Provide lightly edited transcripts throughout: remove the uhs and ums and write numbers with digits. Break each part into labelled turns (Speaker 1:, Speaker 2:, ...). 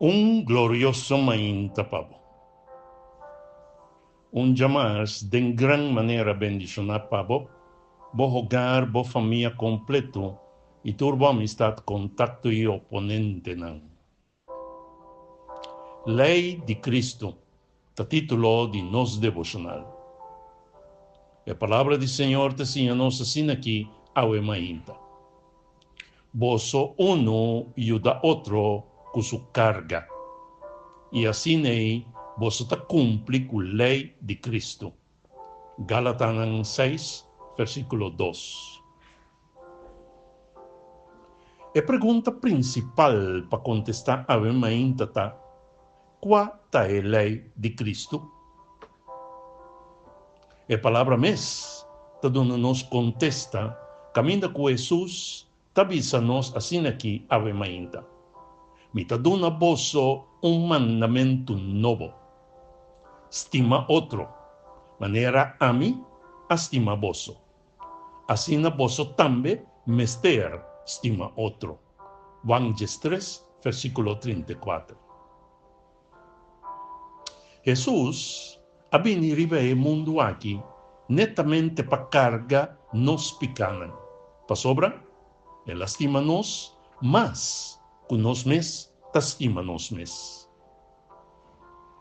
Speaker 1: Un glorioso mainta pa bo. Un djamars den gran manera bendishoná pa bo, bo hogar, bo famia kompleto i tur bo amistat, kontakto i oponentenan. Lei di Cristo ta título di nos devoshonal. E Palabra di Señor ta siña nos asina aki awe mainta. Boso unu yuda otro ku su karga, i asin'ei boso ta kumpli ku lei di Cristo. Galatanan seis, versíkulo dos. E pregunta prinsipal pa kontestá awe mainta ta, Kua ta e lei di Kristu? E palabra mes ta duna nos kontesta kaminda ku Hesus ta bisa nos asin'aki awe mainta, Mi ta duna boso un mandamentu nobo, Stima otro, manera ami a stima boso. Asina boso tambe mester stima otro. Juan diestres, versíkulo 34. Hesus a bini riba e mundu aki netamente pa karga nos pikánan, pasobra El a stima nos mas ku nos mes ta stima nos mes.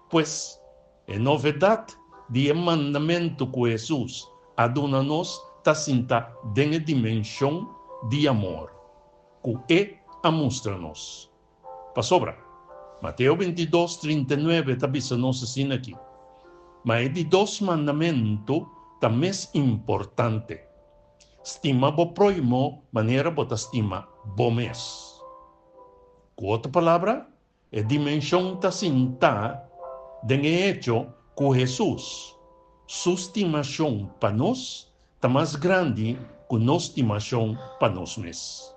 Speaker 1: Pues, e novedat di e mandamentu ku Hesus a duna nos ta sinta den e dimenshon di amor ku e a mustra nos. Pasobra, Mateo 22, 39 ta bisa nos asina aki, Ma e di dos mandamentu ta mes importante, Stima bo próhimo manera bo ta stima bo mes. Ku otro palabra, E dimenshon ta sintá den e echo ku Hesus su stimashon pa nos ta mas grandi ku nos stimashon pa nos mes.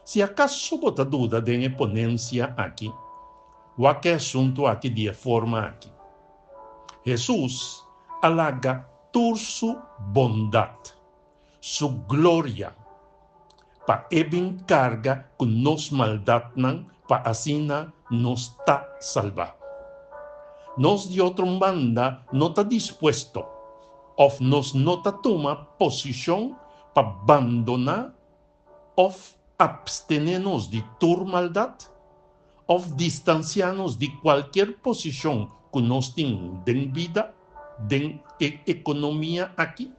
Speaker 1: Si akaso bo ta duda den e ponensia aki, wak e asuntu aki di e forma aki, Hesus a laga tur su bondat, Su gloria, pa E bin karga ku nos maldatnan pa asina nos ta salbá. Nos di otro un banda no ta dispuesto òf nos no ta tuma posishon pa bandoná òf apstené nos di tur maldat òf distansiá nos di kualkier posishon ku nos tin den bida, den e ekonomia aki,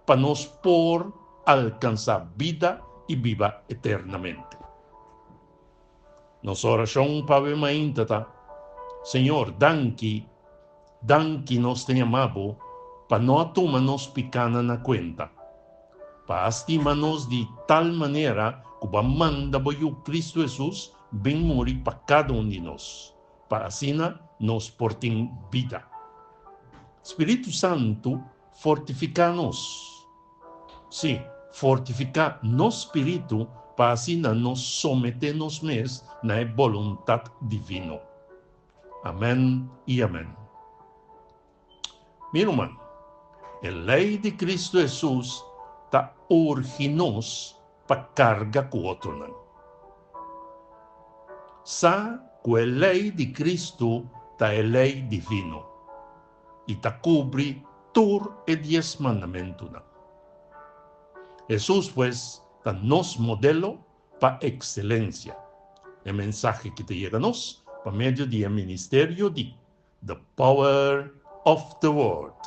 Speaker 1: pa nos por alkansá bida i biba eternamente. Nos orashon pa awe mainta ta, Señor, danki, danki nos ta yama Bo pa no a tuma nos pikánan na kuenta, pa a stima nos di tal manera ku Bo a manda Bo Yu Kristu Hesus bin muri pa kada un di nos, pa asina nos por tin bida. Spiritu Santu fortifiká nos. Sí, fortifiká nos spiritu pa asina nos someté nos mes na e boluntat divino. Amèn i amèn. Mi ruman, e lei di Kristu Hesus ta urgi nos pa karga ku otronan. Sa ku e lei di Kristu ta e lei divino i ta kubri tur e dies mandamentunan. Hesus, pues, ta nos modelo pa ekselensia. E mensahe ki ta yega nos pa medio di e ministerio di The Power of the Word.